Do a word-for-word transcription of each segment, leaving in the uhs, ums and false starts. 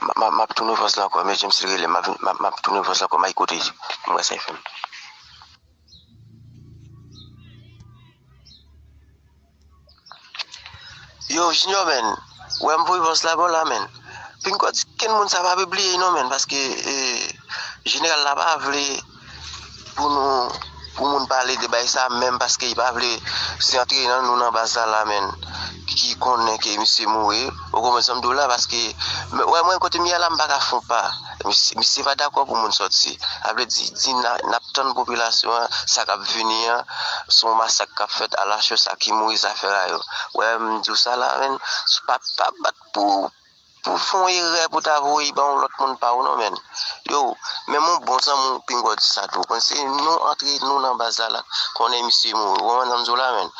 M ap tounen voice la ankò, men James li rele m, m ap tounen voice la ankò, m a koute m wè sa l fè m. Yo, Junior, men, wè m voye voice la ba w la, men. Pinga di kenn moun sa pa bliye non, men, paske eh, jeneral la pa vle pou nou pou moun pale de bay sa menm paske li pa vle se antre nan nou nan baz la la menm ki konnen ke misye mouri ou konprann sa m di w la paske wè mwen kote m ye la m pa ka fon pa misye pa dakò pou moun sòti a vle di di n ap tann popilasyon an sa k ap vini an se yon masak k ap fèt a la chos a ki mouri zafè a yo wè m di w sa la menm pa pa bat pou pou fè yon erè pou ta voye ba yon lòt moun pa ou non menn. Yo, menm yon bon zanmi w pinga w di sa tou. Konn se nou antre nou nan baz la la, konnen misye mouri. Ou konprann sa m di w la menn?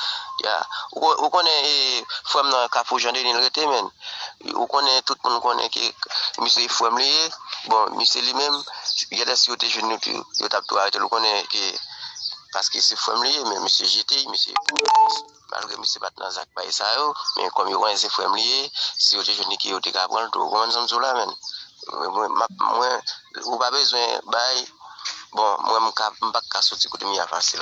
Ya, ou konnen frè m nan Kafou Jan Deni l rete menn. Ou konnen tout moun konnen ke misye frè m li ye. Bon, misye li menm, genlè si yo te jwenn li tou, yo t ap tou arete l. Ou konnen ke paske se frè m li ye, men misye jete, misye Malgre misye pa t nan zak bay sa yo, men kòm yo konnen se frè m li ye, si yo te jwenn li ke yo te ka pran l tou. Ou konprann sa m di w la, menn? Mwen, mwen, ou pa bezwen bay, bon, mwen, m ka, m pa ka soti kote m ye a fasil.